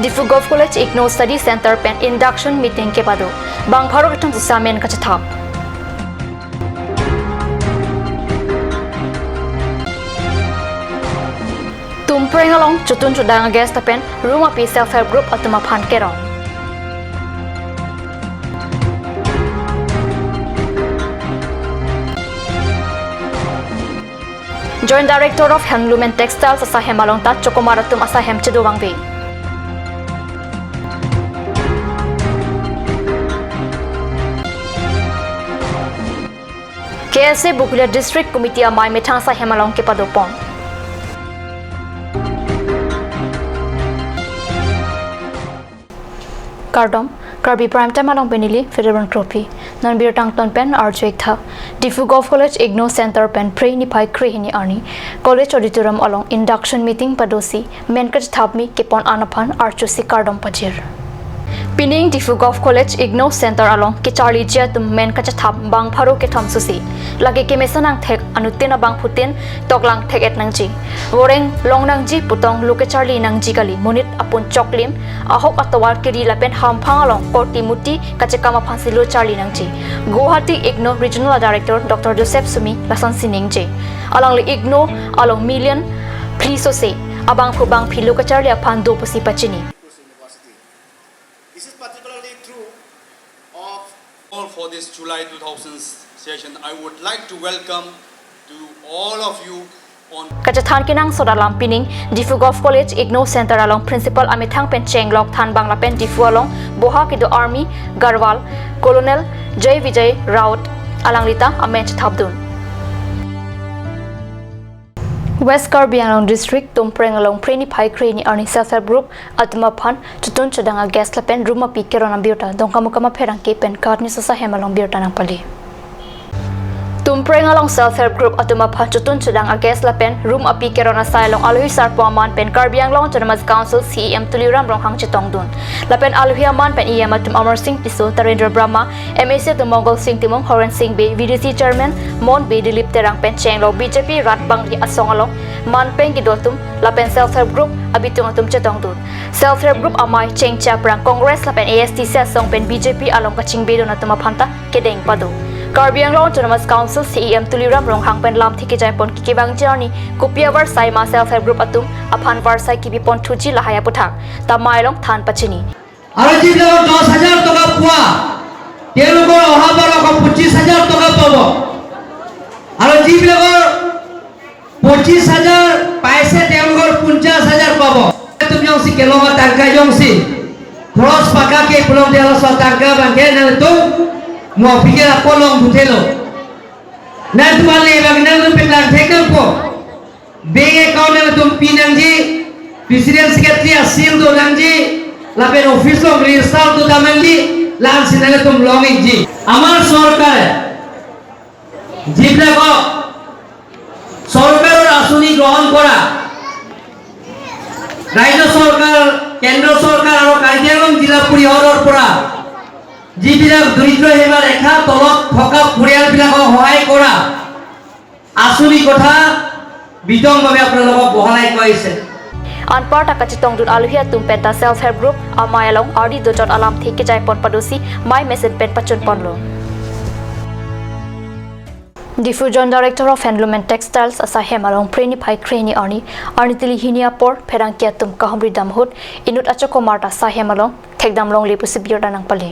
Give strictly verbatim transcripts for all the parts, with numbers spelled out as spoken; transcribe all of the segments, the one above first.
Diphu Govt College IGNOU Study Centre pen induction meeting kepado. Bang pharo kethom sisa men kachethap. Tumpreng along chotun chodang a-guest lapen rum api self help group atum aphan kerong. Joint Director of Handloom and Textiles asahem along ta chokomar atum asahem chedo vangve. K S A Bokolia District Committee amei methang asahem along kepadopon. Kardom, Karbi Prime Time along pen neli Federal Trophy. Non birta angton pen arju-ik tha. Diphu Govt College IGNOU Centre pen Phre niphai kre hini arni College Auditorium along induction meeting padosi men kachethap mi kepon an aphan arjusi kardom pajir. Pining Diphu Govt College IGNOU Centre along kecharliji atum men kachethap bang pharo kethom susi. Lake kemesen angthek anuttin abangphutin toklang thek-et nangji. Voreng long nangji putong lo kecharli nangji kali, monit apun choklim, ahok atovar kiri lapen hamphang along korti muti kachekam aphansi lo charli nangji. Guwahati IGNOU Regional Director Doctor Joseph Sumi lasonsi ningje. Alangli IGNOU along million phli sose abangphu bangphi lo kecharli aphan do pusi pachini. This is particularly true of all for this July two thousand session. I would like to welcome to all of you on Kachethan kenangsot alam pining Diphu Govt College IGNOU Centre along principal amethang pen chenglok thanbang lapen Diphu along boha kedo Army Garhwal Colonel Jai Vijay Raut alanglita amen chethapdun. West Karbi Anglong District Tumpreng along Phre niphai kre hini arni self help group atum aphan chotun chodang a-guest lapen rum api kerong abirta Dongkamukam apherangke pen KAT News asahem along birta nangpale. Tumpreng along self help group atum aphan chotun chodang a-guest lapen rum api kerong asai along alohi sarpo aman pen Karbi Anglong Autonomous Council CEM Tuliram Ronghang chetongdun. Lapen alohi aman pen EM atum Amarsing Tisso, Tarendra Brahma, MAC atum Mongalsing Timung, Horensing Bey, VDC Chairman Mon Bey, Dilip Terang pen chenglok BJP rat bangri asong along manpeng kedo atum lapen self help group abitung atum chetongdun. Self help group amei chengche aphrang Congress lapen ASDC asong pen BJP along kachingbedun atum aphanta kedeng pado. Karbi Anglong Autonomous Council CEM Tuliram Ronghang pen lamthe kejaipon kekevangji arni kopi avarsai ma self help group atum aphan varsai kebiponthuji lahai aputhak ta mei along than pachini. আৰু যিবিলাকৰ দহ হাজাৰ টকা পোৱা, তেওঁলোকৰ অহা বাৰ আকৌ পঁচিছ হাজাৰ টকা পাব। আৰু যিবিলাকৰ পঁচিছ হাজাৰ পাইছে, তেওঁলোকৰ পঞ্চাছ হাজাৰ পাব। তুমি জংচি কেলমা tangka jongsi খৰচ পাকাকে পুলং দেহলসা tangka bangke nangtum mophi ke lapu long buthelo. Nangtum ale bang nangtum petlang thek nangpo. Bank account nangtum pi nangji, president secretary a-seal do nangji, lapen office along register do dam nangji, la-ansi nangtum long-ikji. আমাৰ চৰকাৰে যিবিলাকক চৰকাৰৰ আঁচনি গ্ৰহণ কৰা, ৰাজ্য চৰকাৰ, কেন্দ্ৰ চৰকাৰ আৰু কাৰ্বি আংলং জিলা পৰিষদৰ পৰা যিবিলাক দৰিদ্ৰ সীমাৰেখাৰ তলত থকা পৰিয়ালবিলাকক সহায় কৰা আঁচনিৰ কথা বিতংভাৱে আপোনালোকক বহলাই কৈছে। Anparta kachetongdun alohi atum penta self help group amei along ardi dojot alamthe kejaipon padosi mei mesen pen pachunponlo. Diphu Joint Director of Handloom and Textiles asahem along Phre niphai kre hini arni, arni tili hini apor pherangke atum kahumri dam ahut inut achokomar ta sahem along thekdam longle pusi birta nangpale.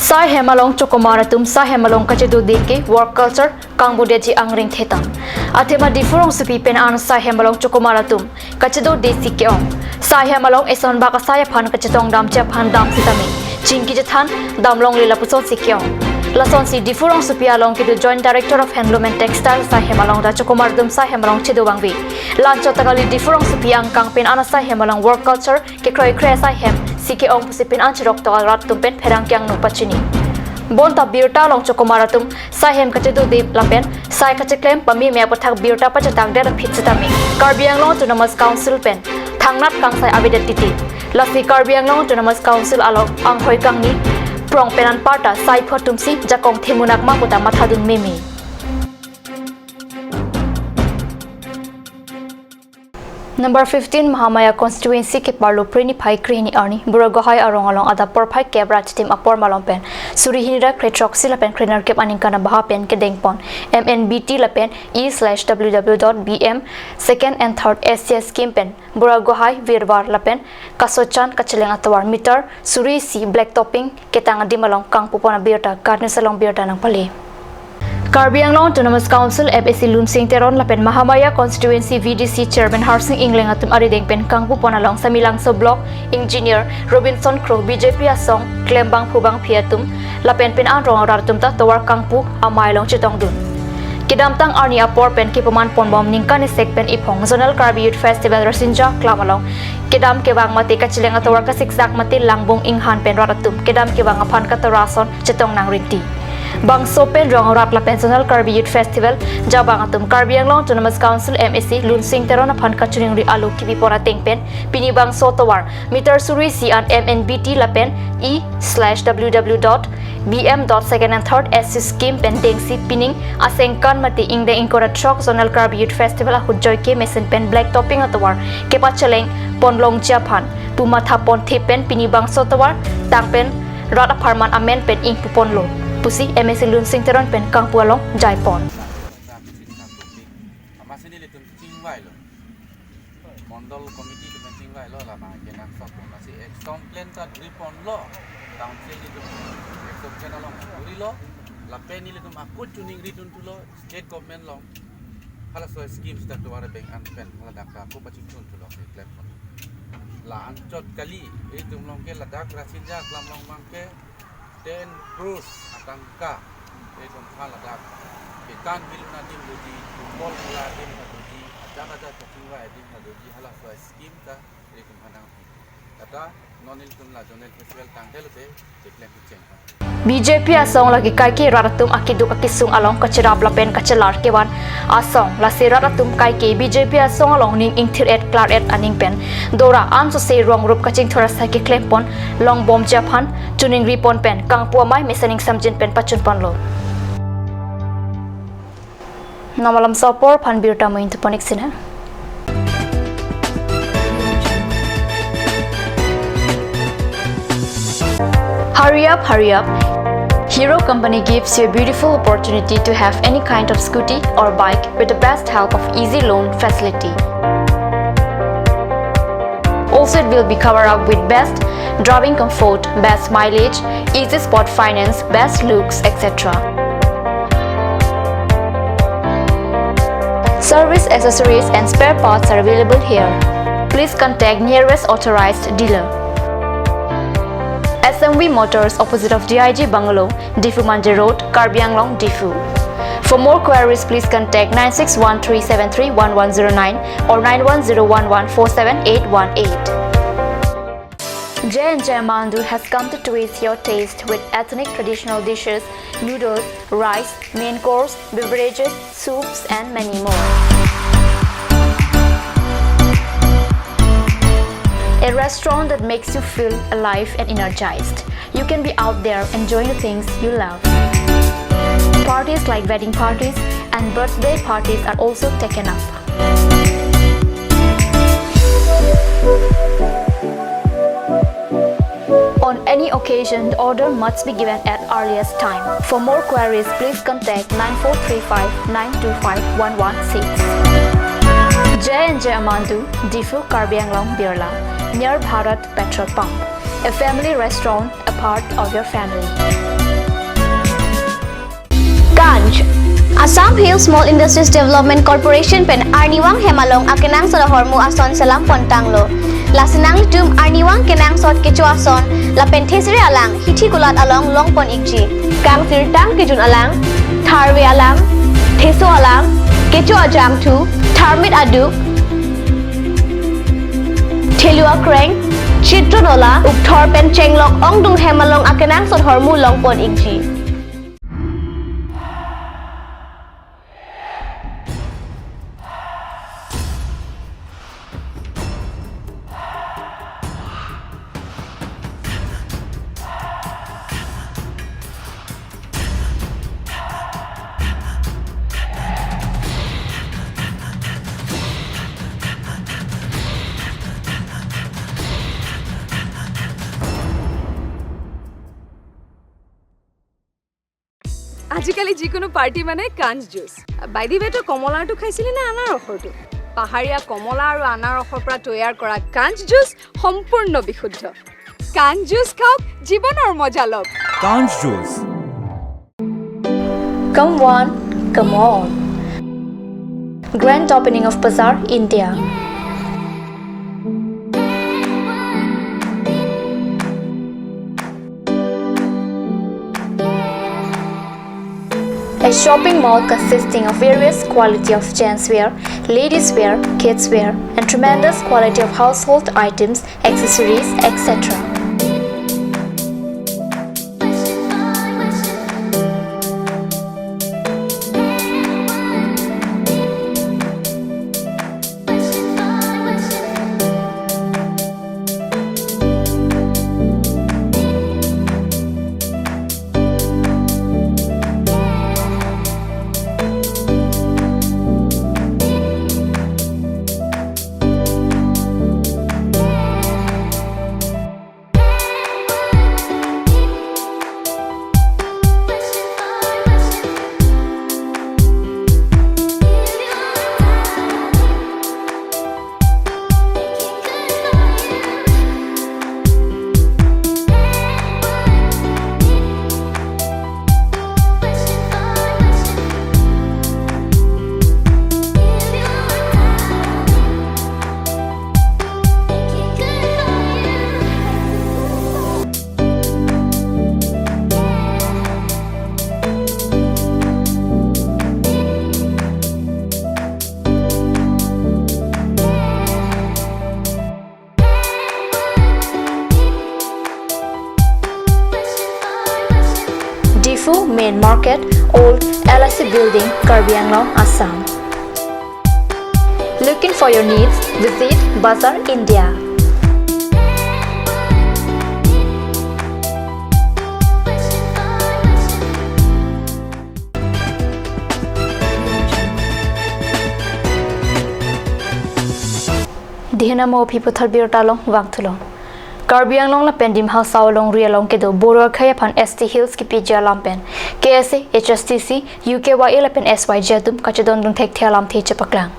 Sahem along chokomar atum sahem along kachedode ke work culture kangbodeji angring thetan. Athema Diphu rongsopi pen an sahem along chokomar atum kachedodesi ke-ong. Sahem along eson bak asai aphan kachetong damji aphan dam sitame chingki chethan dam longle lapusonsi ke-ong. Lasonsi Diphu rongsopi along kedo Joint Director of Handloom and Textile sahem along ta chokomar atum sahem along chedo vangve. Lanchot ta kali, Diphu rongsopi angkang pen an sahem along work culture kekroikre asai hemsi ke-ong pusi pen an cherok to arat atum pen pherangke angno pachini. Bonta birta along chokomar atum sahem kachedode lapen sai kacheklem pameme aputhak birta pachetak det aphi sitame Karbi Anglong Autonomous Council pen thangnat kangsai avedet titi. Lasi Karbi Anglong Autonomous Council along anghoi kangni prong pen anparta sai pho atumsi jakong themunak ma puta mathadun meme. Number fifteen Mahamaya constituency keparlo Phre niphai krehini arni Bura Gohai arong along adap porphai kep ra chitim apor malom pen suri hini ra kre throksi lapen kre nerkep aningkan abaha pen kedengpon M N B T lapen E slash W W dot B M second and third S C scheme pen Bura Gohai, Virwar lapen Kasochan kacheleng atovar meter suri isi black topping ketang adim along kangpupon abirta Karni Salong birta nangpale. Karbi Anglong Autonomous Council M A C Lunsing Teron lapen Mahamaya Constituency V D C Chairman Harsing Engleng atum arideng pen kangpupon along Samelangso Block Engineer Robinson Kro B J P asong klembang phubang phi atum lapen pen an rong arat atum ta tovar kangpu amei along chetongdun. Kedamtang arni apor pen kepaman ponbom ningkan isek pen iphong Zonal Karbi Youth Festival Rasinja Club along kedam kevang mate kacheleng atovar kasiksak mate langbung inghan pen rat atum kedam kevang aphan katora ason chetong nangrinti. Bangso pen rong arat lapen Zonal Karbi Youth Festival jabang atum Karbi Anglong Autonomous Council M A C Lunsing Teron aphan kachiningri alo kebipon ateng pen pini bangso tovar meter suri isi an M N B T lapen E slash W W dot B M dot second and third S C scheme pen dengsi pining asengkan mate ingdeng ingkoi ra throk Zonal Karbi Youth Festival ahut joike mesen pen black topping atovar kepacheleng ponlongji aphan pu matha ponthip pen pini bangso tovar tang pen rat apharman amen pen ingpuponlo pusi M A C Lunsing Teron pen kangpu along jaipon. Amatsi nelitum chingvailo. Mondol committee atum chingvailo, lama kenangsot amatsi action plan ta duri ponlo. Council atum action plan along durilo. Lapen nelitum akut chiningri dunthulo state government along. Halaso scheme sita tovar abeng an pen haladak ta ako pachingthun thulo keklem pon. La anchot kali, itum along ke ladak Rasinja Club along abang ke ten crores atangka itum aphan ladak kekan bilun adim doji, football mela adim ta doji, ajat ajat kachingvai adim ta doji, halaso scheme ta itum aphan nangpi. Tata non ilitum la Zonal Festival tangte lote keklem kecheng. B J P asong lake kaike rat atum akeduk akesung along kacherap lapen kachelar kevan asong, lasi rat atum kaike B J P asong along ning ingthir-et klar-et aning pen dora ansose rong rup kachingthur asai keklempon longbomji aphan chiningripon pen kangpu amei mesen ingsamjin pen pachunponlo. Namalam sopor aphan birta mo intuponik sina. Hurry up, hurry up. Hero Company gives you a beautiful opportunity to have any kind of scooty or bike with the best help of easy loan facility. Also, it will be covered up with best driving comfort, best mileage, easy spot finance, best looks, et cetera. Service accessories and spare parts are available here. Please contact nearest authorized dealer. S M V Motors, opposite of D I G Bungalow, Diphu Manja Road, Karbi Anglong, Diphu. For more queries, please contact nine six one three seven three one one zero nine or nine one zero one one four seven eight one eight. J and J Mandu has come to twist your taste with ethnic traditional dishes, noodles, rice, main course, beverages, soups, and many more. A restaurant that makes you feel alive and energized. You can be out there enjoying the things you love. Parties like wedding parties and birthday parties are also taken up. On any occasion, the order must be given at earliest time. For more queries, please contact nine four three five nine two five one one six. J and J Amandu, Diphu, Karbi Anglong, Birla, near Bharat Petrol Pump. A family restaurant, a part of your family. Ganj. Assam Hill Small Industries Development Corporation pen arnivang hem along akenangsot ahormu ason selam pontanglo. Lasi nanglitum arnivang kenangsot kecho ason lapen thesere alang hithi kulat along longpon ikji. Kangsirtang kejun alang, tharve alang, theso alang, kecho ajangthu, tharmit aduk, thelu akreng, chitron ola, ukthor pen chenglok ongdung hem along akenangsot ahormu longpon ikji. আজিকালি যিকোনো পাৰ্টি মানে কাঞ্চ juice. By the ৱে, তই কমলাৰটো খাইছিলি নে আনাৰসৰটো? পাহাৰীয়া কমলা আৰু আনাৰসৰ পৰা তৈয়াৰ কৰা কাঞ্চ জুচ সম্পূৰ্ণ বিশুদ্ধ। কাঞ্চ জুচ খাওক, জীৱনৰ মজা লওক। Kanj Juice. Come one, come all. Grand opening of Bazaar, India. A shopping mall consisting of various quality of gents wear, ladies wear, kids wear, and tremendous quality of household items, accessories, et cetera. Diphu Main Market, Old L I C Building, Karbi Anglong, Assam. Looking for your needs? Visit Bazaar India. Dihena mo phi puthot birta along vangthulo. Karbi Anglong lapen Dima Hasao alongri along kedo Boro akhai aphan S T Hills kipiji alam pen K S A, H S D C, U K Y A lapen S Y J atum kachedondun thekthe alamthe chepaklang.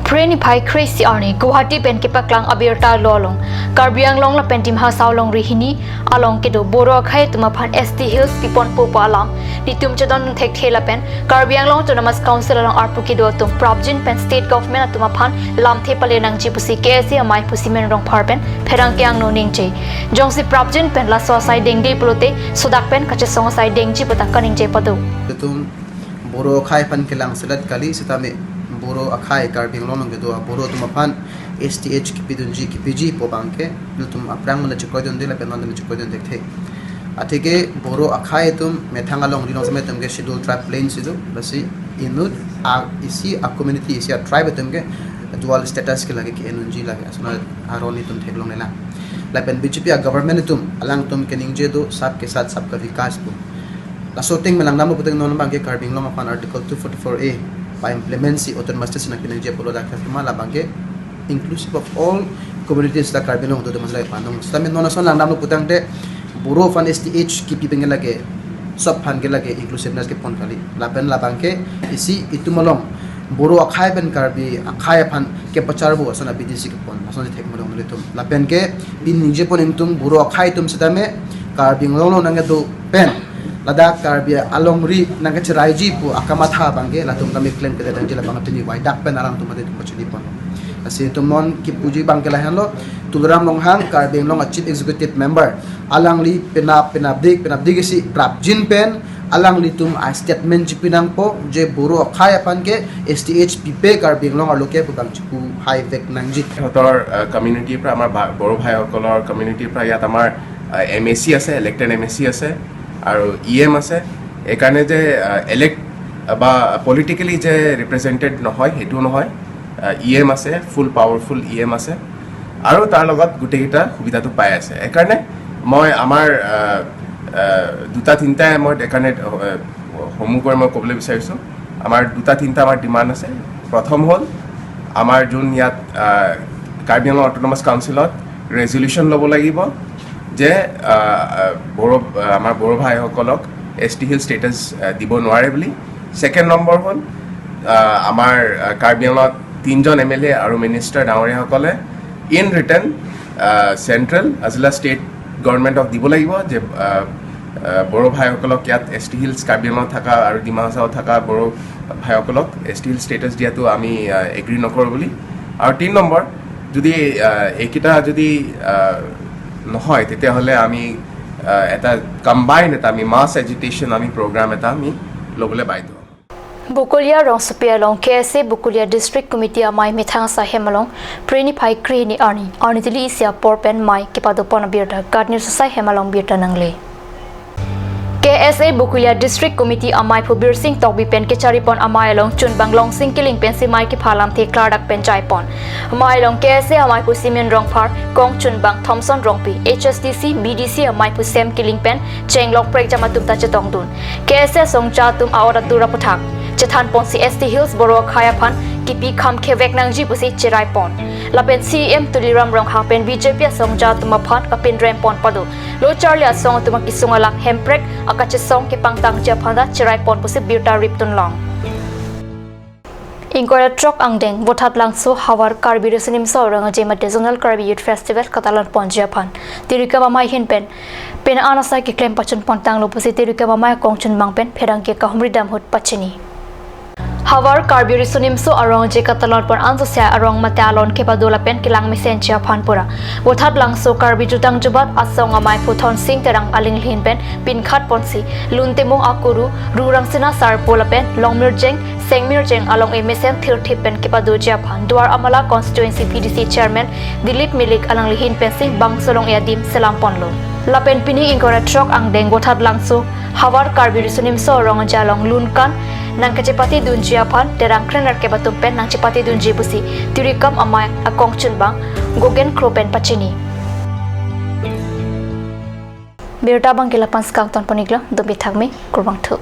Phre niphai kre-isi arni Guwahati pen kepaklang abirta alo along, Karbi Anglong lapen Dima Hasao alongri hini along kedo Boro akhai atum aphan S T Hills piponpo pu alam nelitum chedondun thekthe lapen Karbi Anglong Autonomous Council along arpu kedo atum prapjin pen state government atum aphan lamthe pale nangji pusi K S A amei Pusimen Rongphar pen pherangke angno ningje. Jongsi prapjin pen laso asai dengde pulote sodak pen kachesong asai dengji pu ta kaningje pado. Itum Boro akhai aphan kelang selet kali, sitame Boro akhai Karbi Anglong along kedo Boro atum aphan S T H kipidunji kipiji pu abangke nelitum aphrang mena chekroidunde lapen non mena chekroidun thekthe. Atheke Boro akhai atum methang alongri along sitame itum ke Scheduled Tribe Plains itum, lasi inut a isi a community isi a tribe atum ke dual status ke lake ke-en unji lake ason aron itum theklongle lang. Lapen B J P a government atum alangtum keningje do sabke saath sabka vikas pu. Laso ateng melangdamlo puteng non abangke Karbi Anglong aphan Article two forty-four A pa-implement si autonomous state si nangpinangji apotlo dak thema labangke inclusive of all communities la Karbi Anglong do mas la pandong. Sitame non ason langdamlo putangte Boro aphan S T H kipi abangke lake sob aphan ke lake inclusiveness kepon kali. Lapen labangke isi itum along Boro akhai pen Karbi akhai aphan kepacharbo ason abidi si kepon, ason si thek malong nelitum. Lapen ke pini ningje pon ingtung Boro akhai atum sitame Karbi Anglong along nangkedo pen ladak Karbi alongri nangkecheraiji pu akamatha abangke latum tame klem kede dangji labang pini waidak pen alangtum ate itum pachini pon. Lasi itum non kipuji abangke lahenlo, Tuliram Ronghang, Karbi Anglong a Chief Executive Member, alangli penap penapdik penapdik isi prapjin pen alanglitum a statement chipi nangpo je Boro akhai aphan ke S T H pipe Karbi Anglong arlo ke pu abang chipu haivek nangji. সিহঁতৰ, আহ, কমিউনিটিৰ পৰা, আমাৰ বা-, বড়ো ভাইসকলৰ কমিউনিটিৰ পৰা ইয়াত আমাৰ, আহ, এম এ চি আছে, ইলেক্টেড এম এ চি আছে আৰু ই এম আছে। এইকাৰণে যে, আহ, ইলেক্ট বা পলিটিকেলি যে ৰিপ্ৰেজেণ্টেড নহয়, সেইটো নহয়। আহ, ই এম আছে, ফুল পাৱাৰফুল ই এম আছে আৰু তাৰ লগত গোটেইকেইটা সুবিধাটো পাই আছে। এইকাৰণে মই আমাৰ, আহ, আহ, দুটা তিনিটা মই এইকাৰণে, আহ, সমূহ কৰি মই ক'বলৈ বিচাৰিছোঁ। আমাৰ দুটা তিনিটা আমাৰ ডিমাণ্ড আছে। প্ৰথম হ'ল আমাৰ যোন ইয়াত, আহ, কাৰ্বি আংলং অট'নমাছ কাউন্সিলত ৰেজুলিউশ্যন ল'ব লাগিব যে, আহ, আহ, বড়ো, আহ, আমাৰ বড়ো ভাইসকলক এছ টি হিল ষ্টেটাছ দিব নোৱাৰে বুলি। ছেকেণ্ড নম্বৰ হ'ল, আহ, আমাৰ, আহ, কাৰ্বি আংলঙত তিনিজন এম এল এ আৰু মিনিষ্টাৰ ডাঙৰীয়াসকলে ইন ৰিটাৰ্ণ চেণ্ট্ৰেল আজিলা ষ্টেট গভৰ্ণমেণ্টক দিব লাগিব যে, আহ, আহ, বড়ো ভাইসকলক ইয়াত এছ টি হিলছ কাৰ্বি আংলঙত থকা আৰু ডিমা হাছাওত থকা বড়ো ভাইসকলক এছ টি হিল ষ্টেটাছ দিয়াটো আমি, আহ, এগ্ৰী নকৰোঁ বুলি। আৰু তিনি নম্বৰ, যদি, আহ, এইকেইটা যদি, আহ, নহয়, তেতিয়াহ'লে আমি, আহ, এটা কম্বাইণ্ড এটা আমি মাছ এজিটেশ্যন আমি প্ৰগ্ৰাম এটা আমি ল'বলৈ বাধ্য হ'ম। Bokolia rongsopi along K S A Bokolia District Committee amei methang asai hem along Phre niphai krehini arni, arni tili isi apor pen mei kepadopon abirta Katnir asai hem along birta nangle. K S A Bokolia District Committee amei phu Birsing Tokbi pen kecharipon amei along chunbang Longsing Killing pensi mei kepha alamthe klardak pen jaipon. Amei along K S A amei phu Simeon Rongphar, kong chunbang Thomson Rongpi, H S D C, B D C amei phu Sem Killing pen chenglok prekjam atum ta chetongdun. K S A asongja atum a-ot atur aphuthak chethanponsi S T Hills Boro akhei aphan kipi kham khevek nangji pusi cheraipon. Lapen C E M Tuliram Ronghang pen B J P asongja atum aphan kapinrempon pado. Lo charli asong atum akesung alak hemprek akachesong kepangtangji aphan ta cheraipon pusi birta ripdun long. Ingkoi ra throk angdeng Vothatlangso havar Karbi Riso Nimso Rong Aje mate Zonal Karbi Youth Festival katalonponji aphan tirikam amei ahin pen pena anasa keklem pachun pontanglo pusi tirikam amei akong chunbang pen pherangke kahumri dam ahut pachini. Havar Karbi Riso Nimso Arong Aje katalonpon anso sia arong mate alon kepado lapen kelang mesenji aphan pura Vothatlangso Karbi Jutang Jubat Asong amei phu Thonsing Terang aling ahin pen pinkhatponsi Luntemung akuru Rurangsina Sarpo lapen Longmirjeng Sengmirjeng along-e mesen thirthip pen kepadoji aphan Duar Amala Constituency B D C Chairman Dilip Milik alangli ahin pensi bangso along-e adim selamponlo. Lapen pini ingkoi ra throk angdeng Vothatlangso havar Karbi Riso Nimso Rong Aje along lunkan nangkachepatedunji aphan Terang krenerkep atum pen nangchepatedunji pusi tirikam amei akong chunbang Gogen Kro pen pachini. Birta abangke la-an si kangtonpon-iklo, dopik thakme, kurvangthu.